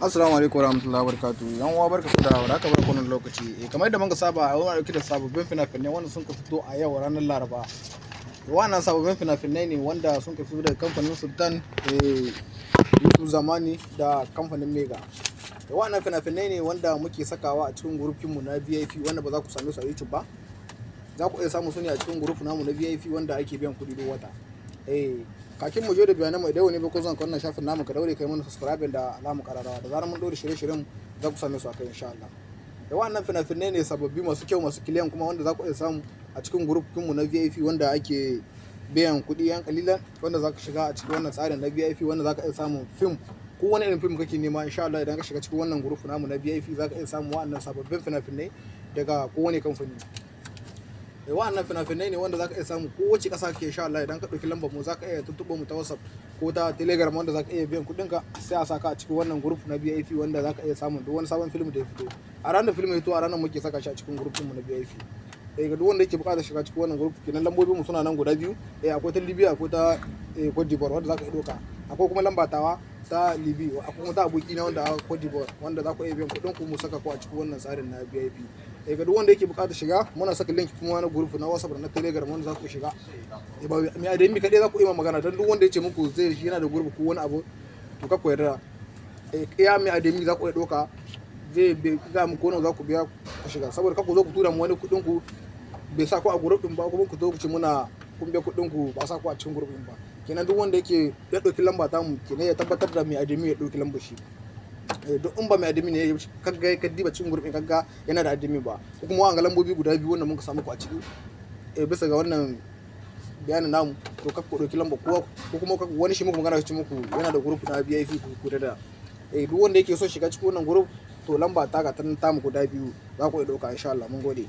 Assalamu alaikum warahmatullahi wabarakatuh. Yan uwa, barka da warhaka, barka wannan lokaci. Kamar yadda muka saba, a yau ɗauke da sababbin fina-finai wanda sun ka fito a yau, ranar Laraba. Wannan sababbin fina-finai ne wanda sun ka fito daga kamfanin Sultan, Yusuf Zamani da kamfanin Mega. Wannan fina-finai ne wanda muke sakawa a cikin group mu na VIP, wanda ba za ku same su a YouTube ba. Za ku iya samu su ne a cikin group namu na VIP wanda ake biyan kuɗi duk wata. Kakin mu je da bayanan mu, idan wani ba ko zan wannan shafin namu, ka daure kai mana subscribe da alamu kararrawa. Da zarar mun ɗora shirye-shiryen, za ku same su a kai, insha Allah. Da wannan fina-finai ne sababbi, masu kyau, masu clear kuma, wanda za ku iya samu a cikin group mu na VIP wanda ake biyan kuɗi yan kalilan, wanda za ka shiga a cikin wannan tsarin na VIP, wanda za ka iya samun fim, ko wani irin fim kake nema. Insha Allah, idan ka shiga cikin wannan group namu na VIP, za ka iya samun wa'annan sababbin fina-finai daga kowane kamfani. Wa'annan fina-finai ne wanda zaka iya samu kowace ƙasa kake. Insha Allah, idan ka ɗauki lambar mu, zaka iya tuntuɓar mu ta WhatsApp ko ta Telegram, wanda zaka iya biyan kuɗin ka, sai a saka a cikin wannan group na VIP, wanda zaka iya samun duk wani sabon film da ya fito. A ranar film ya fito, a ranar muke saka shi a cikin group mu na VIP. Ga duk wanda yake buƙatar shiga cikin wannan group kenan, lambobin mu suna nan guda biyu. Akwai ta Libya, akwai ta Cote d'Ivoire wanda zaka iya ɗauka. Akwai kuma lamba tawa ta Libya, akwai kuma ta aboki na wanda a Cote d'Ivoire, wanda za ku iya biyan kuɗin ku, mu saka ku a cikin wannan tsarin na VIP. Ga duk wanda yake buƙatar shiga, muna saka link kuma na group na WhatsApp da na Telegram wanda za ku shiga. Ba mai admin kaɗai za ku yi magana, don duk wanda ya ce muku zai yana da group ko wani abu, to ka ku yarda. Iya mai admin za ku iya ɗauka, zai ga muku nawa za ku biya ku shiga, saboda kar ku zo ku tura mu wani kuɗin ku, bai sa ku a group ɗin ba, kuma ku zo ku ce muna kun biya kuɗin ku, ba sa ku a cikin group ɗin ba. Kenan duk wanda yake ya ɗauki lamba ta mu kenan, ya tabbatar da mai admin ya ɗauki lambar shi. Duk in ba mai admin ne kaga ka diba cikin group ɗin, kaga yana da admin ba, ko kuma wa'anga lambobi guda biyu wanda muka samu ku a ciki, bisa ga wannan bayanin namu, to kar ku ɗauki lamba kowa, ko kuma wani shi muku magana shi muku yana da group na VIP, ku da duk wanda yake son shiga cikin wannan group, to lamba ta ga ta tamu guda biyu za ku iya ɗauka, insha Allah. Mun gode.